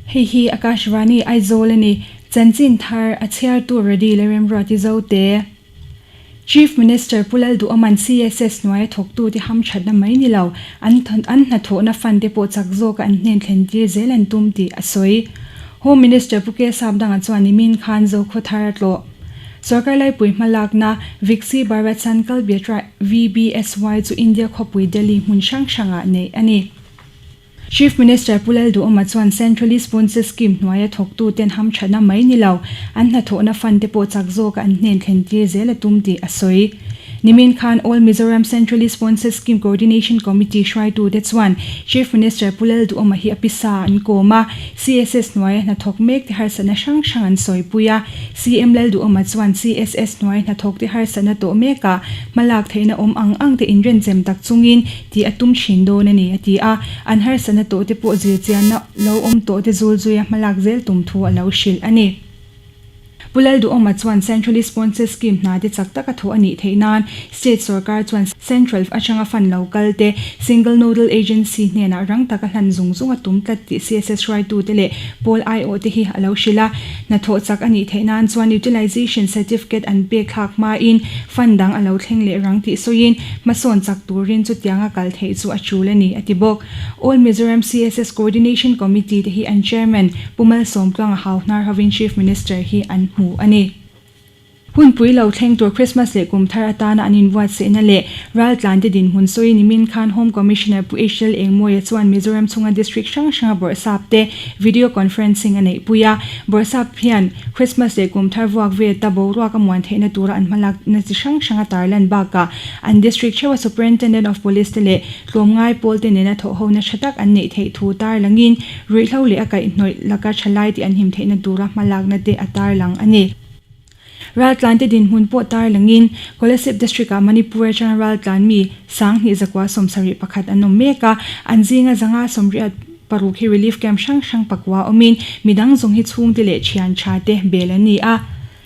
Hei hi Akashvani Aizawl a ni. Chanchin thar a chhiartu Redi Leremruati Zote. Chief Minister Pu Lalduhawma'n CSS hnuaia thawktute hamthatna mai ni lo, an an hnathawhna fund te pawh chak zawka an hnen thlen tir zel an tum tih a sawi. Home Minister Pu Kesapdanga chuan nimin khan Zokhaw thar a tlawh. Sorkar laipui hmalakna Viksi Bharat Sankalp Yatra, VBSY, chu India khawpui Delhi hmun hrang hrangah neih a ni. Chief Minister Pu Lalduhawma chuan Centrally Sponsored Scheme hnuaia thawktuten hamthatna mai ni lo, an hnathawhna fund te pawh chak zawka an hnen thlen tir zel a tum tih a sawi. Nimin khan All Mizoram Centrally Sponsored Scheme Coordination Committee hruaitute chuan Chief Minister Pu Lalduhawma hi a pisa an kawm a, CSS hnuaia hnathawk mek te harsatna hrang hrang an sawipui a. CM Lalduhawma chuan CSS hnuai hnathawk te harsatna tawh mekah hmalak theihna awm ang ang te inrenchem tak chungin tih a tum thin dawn a ni, a ti a. An harsatna tawh te pawh zirchianna lo awm tawh te zul zuia hmalak zel tum thu a lo hrilh a ni. Pu Lalduhawma chuan Centrally Sponsored Scheme hna te chak taka thawh a nih theih nan State sorkar chuan Central atanga fund lo kal te Single Nodal Agency hnenah rang taka hlan zung zung a tum tlat tih CSS hruaitute leh pawl aiawh te hi a lo hrilh a. Hnathawh chak a nih theih nan chuan Utilization Certificate an pek thlak hmain fund dang a lo thleng leh rang tih sawiin hmasawn chak turin chutianga kal theih chu a tul a ni, a ti bawk. All Mizoram CSS Coordination Committee te hi an Chairman Pu Malsawmtluanga Hauhnar hovin Chief Minister hi an hmu a ni. Hunpui lo thleng tur Christmas leh kum thar atana an inbuatsaihna leh raltlante dinhmun sawi nimin khan Home Commissioner Pu Israel Engmawia chuan Mizoram chhunga District hrang hranga Bawrhsap te Video Conferencing a neihpui a. Bawrhsap hian Christmas leh kum thar vuak veta boruak a muan theihna tura an hmalakna chi hrang hranga tarlan bakah an District theuha Superintendent of Police te leh tlawmngai pawl te nena thawhhona tha tak an neih theih thu tarlangin ruihhlo leh a kaihhnawih laka thalai tih an him theihna tura hmalakna te a tarlang a ni. Raltlante dinhmun pawh tarlangin Kolasib District-ah Manipur atanga raltlan mi 10,000 zakua 71 an awm mek a, an zinga zanga 86 hi relief camp hrang hrang pakua awmin midang zawng hi chhungte leh thian tha te bel an ni a.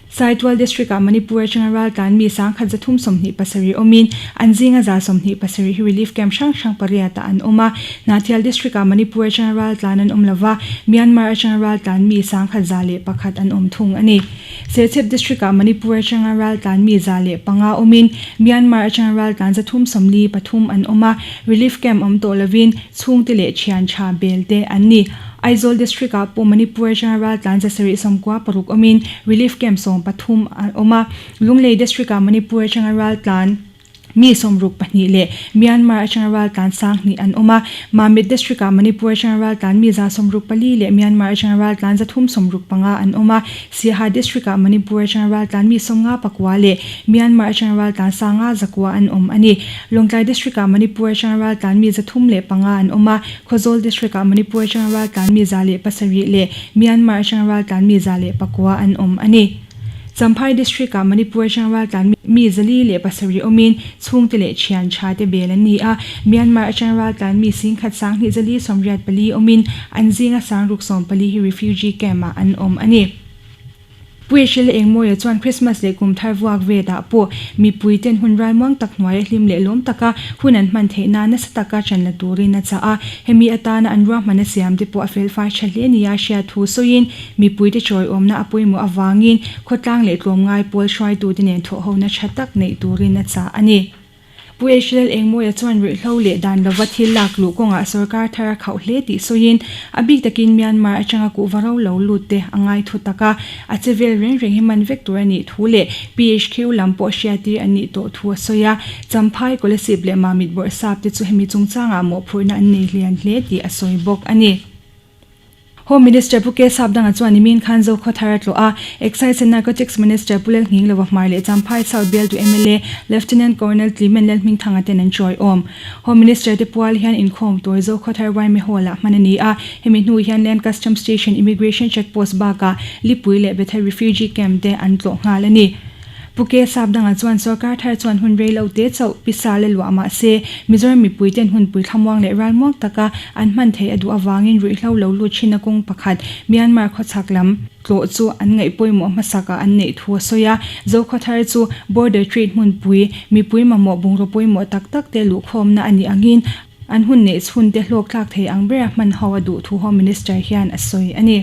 Saitual District-ah Manipur atanga raltlan mi 1,327 awmin an zinga 127 hi relief camp hrang hrang pariatah an awm a. Hnahthial District-ah Manipur atanga raltlan an awm lova, Myanmar atanga raltlan mi 1,101 an awm thung a ni. Serchhip District-ah Manipur atanga raltlan mi 105 awmin Myanmar atanga raltlan 343 an awm a, relief camp awm tawh lovin chhungte leh thian tha bel te an ni. Aizawl District-ah pawh Manipur atanga raltlan 796 awmin relief camp 13 a awm a, Lunglei District-ah Manipur atanga raltlan Mi 62 leh Myanmar atanga raltlan 2000 an awm a, Mamit District-ah Manipur atanga raltlan mi 164 leh Myanmar atanga raltlan 365 an awm a, Siaha District-ah Manipur atanga raltlan mi 59 leh Myanmar atanga raltlan 509 an awm a ni. Lawngtlai District-ah Manipur atanga raltlan mi 305 an awm a, Khawzawl District-ah Manipur atanga raltlan mi 107 leh Myanmar atanga raltlan mi 109 an awm a ni. Champhai District-ah Manipur atang raltlan mi 407 awmin chhungte leh thian tha te bel an ni a, Myanmar atang raltlan mi 10,000 2,184 awmin an zinga 614 hi refugee camp-ah an awm a ni. Pu Eshele Engmawia chuan Christmas leh kum thar vuak vetah pawh mipuiten hun ralmuang tak hnuaia hlim leh lawm taka hun an hman theih nan nasa taka ṭan la turin a chah a, hemi atana an ruahmanna siam te pawh a felfai ṭha hle nia hriat thu sawiin Mipuite chawiawmna a pawimawh avangin khawtlang leh tlawmngai pawl hruaitute nen thawhhona tha tak neih turin a chah a ni. Pu Israel Engmawia chuan ruihhlo leh dan lova thil lak luh kawngah sorkar thar a khauh hle tih sawiin a bik takin Myanmar atanga kuhva ro lo lut te a ngai thu tak a, a che vel reng reng hi man vek tur a nih thu leh PHQ lam pawh hriattir an nih tawh thu a sawi a. Champhai, Kolasib leh Mamit Bawrhsap te chu hemi chungchangah mawhphurhna an nei hlian hle tih a sawi bawk a ni. Home Minister Pu K Sapdanga chuan nimin khan Zokhaw thar a tlawh a, Excise and Narcotics Minister Pu Lalhnging Lova Hmar leh Champhai South bialtu mla Lieutenant Colonel Tlimen Lalhmingthanga ten an chawiawm. Home Minister te pual hian inkhawm tur Zokhaw thar Waime Hall-ah hman a ni a, hemi hnu hian Land Customs Station Immigration Check Post bakah Lipui leh Bethel Refugee Camp te an tlawh nghal a ni. Pu K Sapdanga chuan sorkar thar chuan hun rei lo te chauh pisa la luah mah se, Mizoram mipui ten hunpui thlamuang leh ralmuang taka an hman theih a duh avangin ruihhlo lo lut thinna kawng pakhat Myanmar khawchhak lam tlawh chu an ngaih pawimawh hmasakah an neih thu a sawi a. Zokhaw thar chu border trade hmunpui mipui mamawh bungraw pawimawh tak tak te luhkhawmna a nih angin. An hun neih chhun te hlawk tlak thei ang bera hman ho a duh thu Home Minister hian a sawi a ni.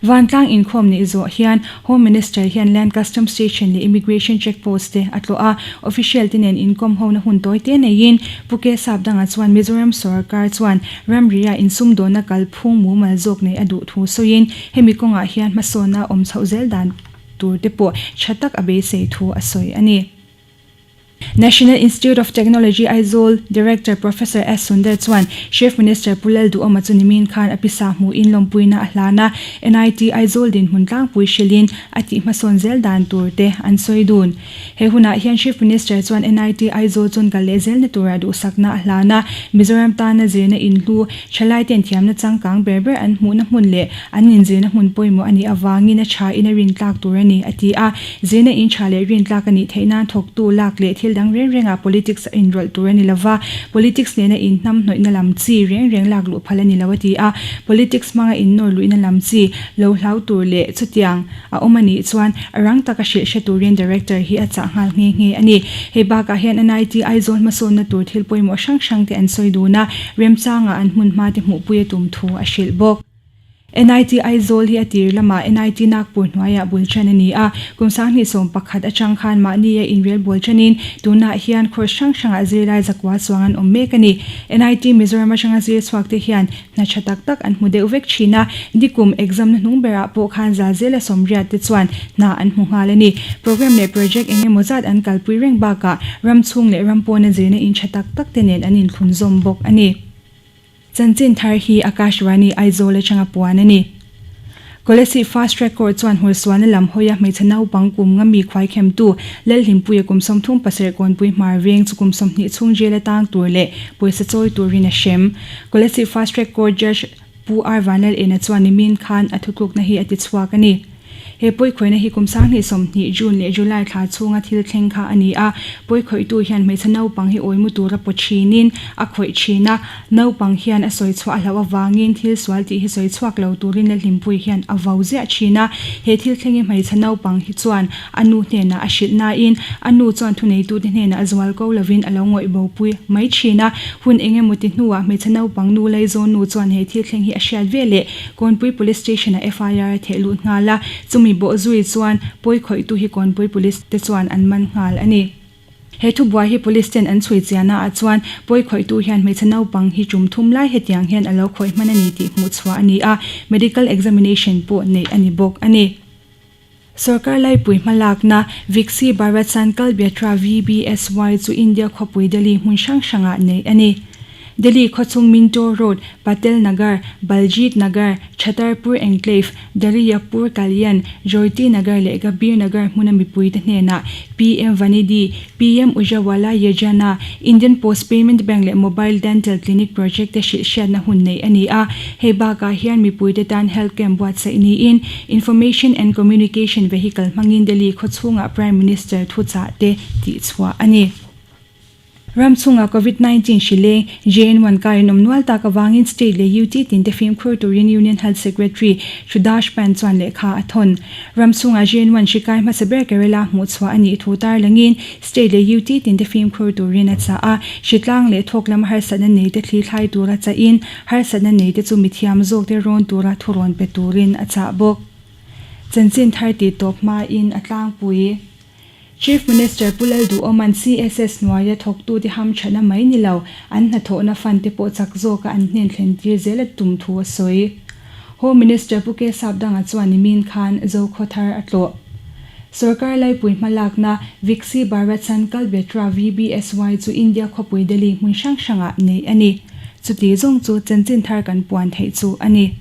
Vantlang inkhawm neih zawh hian Home Minister hian Land Custom Station leh Immigration Check Post te a tlawh a, official te nen inkawm hona hun tawi te neiin Pu K Sapdanga chuan Mizoram sawrkar chuan ramri-ah insumdawnna kalphung mumal zawk neih a duh thu sawiin hemi kawngah hian hmasawnna a awm chhoh zel dan tur te pawh tha tak a beisei thu a sawi a ni. National Institute of Technology Aizawl Director Professor S Sundar chuan Chief Minister Pu Lalduhawma chu nimin khan a pisa hmuhin lawmpuina a hlan a, NIT Aizawl dinhmun tlangpui hrilhin a tih hmasawn zel dan tur te an sawi dun. He hunah hian Chief Minister chuan NIT Aizawl chuan kal leh zelna tura duhsakna a hlan a, Mizoram tana zirna inhlu, thalaiten thiamna changkang ber ber an hmuhna hmun leh an inzirna hmun pawimawh a nih avangin a thain a rintlak tur a ni, a ti a. Zirna in tha leh rintlak a nih theih nan thawktu lak leh thil dang reng rengah politics a inrawlh tur a ni lova, politics nena inhnam hnawihna lam chi reng reng lak luh phal a ni lo a ti a. Politics hmanga innawr luihna lam chi lo hlau tur leh chutiang a awm a nih chuan a rang taka hrilh hre turin Director hi a chah nghal nghe nghe a ni. Hei bakah hian NIT Aizawl hmasawnna tur thil pawimawh hrang hrang te an sawi dun a, remchangah an hmun hma te hmuhpui a tum thu a hrilh bawk. NIT Aizawl hi a tir lamah NIT Nagpur hnuaiah bul ṭan a ni a, kum 2011 aṭang khan mahni a inrel bawl ṭanin tunah hian course hrang hrangah zirlai zakua chuang an awm mek a ni. NIT Mizoram aṭanga zir chhuakte hian hna ṭha tak tak an hmu deuh vek ṭhin a, nikum exam na hnung berah pawh khan za zela sawmriat te chuan hna an hmu nghal a ni. Program leh project eng emaw zat an kalpui reng bakah ram chhung leh ram pawna zirna in ṭha tak tak te nen an inthlunzawm bawk a ni. Chanchin thar hi Akashvani Aizawl atanga puan a ni. Kolasib Fast Track Court chuan hmursualna lam hawia hmeichhe naupang kum nga mi khuaikhemtu Lalhlimpuia kum 37 kawnpui hmar veng chu kum 20 chhung jail a tang tur leh pawisa chawi turin a hrem. Kolasib Fast Track Court Judge Pu R Vanlalena chuan nimin khan a thutlukna hi a ti chhuak a ni. He pawikhawihna hi kum 2020 June leh July thla chhunga thil thleng kha a ni a, pawikhawihtu hian hmeichhe naupang hi awimu tura paw thinin a khawih thin a, naupang hian a sawi chhuah a hlauh avangin thil sual tih hi sawi chhuak lo turin Lalhlimpui hian a vau ziah thin a. He thil thlengin hmeichhe naupang hi chuan a nu hnenah a hrilh nain a nu chuan thuneitute hnenah zual ko lovin a lo ngawih bopui mai thin a. Hun eng emaw ti hnuah hmeichhe naupang nu Laizawn nu chuan he thil thleng hi a hriat veleh Kawnpui Police Station-ah FIR a theh lut nghal a, chumi bawh zui chuan pawi khawihtu hi Kawnpui Police te chuan an man nghal a ni. He thubuai hi Police ten an chhui chiahna ah chuan pawi khawihtu hian hmeichhe naupang hi tum thum lai hetiang hian a lo khawih hman a ni tih hmuh chhuah a ni a, medical examination pawh neih a ni bawk a ni. Sorkar laipui hmalakna Viksi Bharat Sankalp Yatra, VBSY, chu India khawpui Delhi hmun hrang hrangah neih a ni. Delhi khawchhung Minto Road, Patel Nagar, Baljit Nagar, Chhatarpur Enclave, Dariyapur Kalyan, Jyoti Nagar leh Gabir Nagar hmuna mipuite hnenah PM Vanidhi, PM Ujjwala Yojana, Indian Post Payment Bank leh Mobile Dental Clinic project te hrilh hriatna hun neih a ni a. Hei bakah hian mipuite tan health camp buatsaih niin Information and Communication Vehicle hmangin Delhi khawchhungah Prime Minister thuchah te tihchhuah a ni. Ram chhungah Covid 19 hri leng, JN one kar in awm nual tak avangin State leh UT tin te fimkhur turin Union Health Secretary Shudash Pant chuan lehkha a thawn. Ram chhungah JN one hri kai hmasa ber Kerala hmuh chhuah a nih thu tarlangin State leh UT tin te fimkhur turin a chah a, hritlang leh thawk lama harsatna nei te thli thlai tura chahin harsatna nei te chu mithiam zawk te rawn tura thurawn pe turin a chah bawk. Chanchin thar tih tawp hmain a tlangpui. Chief Minister Pu Lalduhawma'n CSS hnuaia thawktute hamthatna mai ni lo, an hnathawhna fund te pawh chak zawka an hnen thlen tir zel a tum thu a sawi. Home Minister Pu K Sapdanga chuan nimin khan Zokhaw thar a tlawh. Sorkar laipui hmalakna Viksi Bharat Sankalp Yatra, VBSY, chu India khawpui Delhi hmun hrang hrangah neih a ni. Chuti zawng chu chanchin thar kan puan theih chu a ni.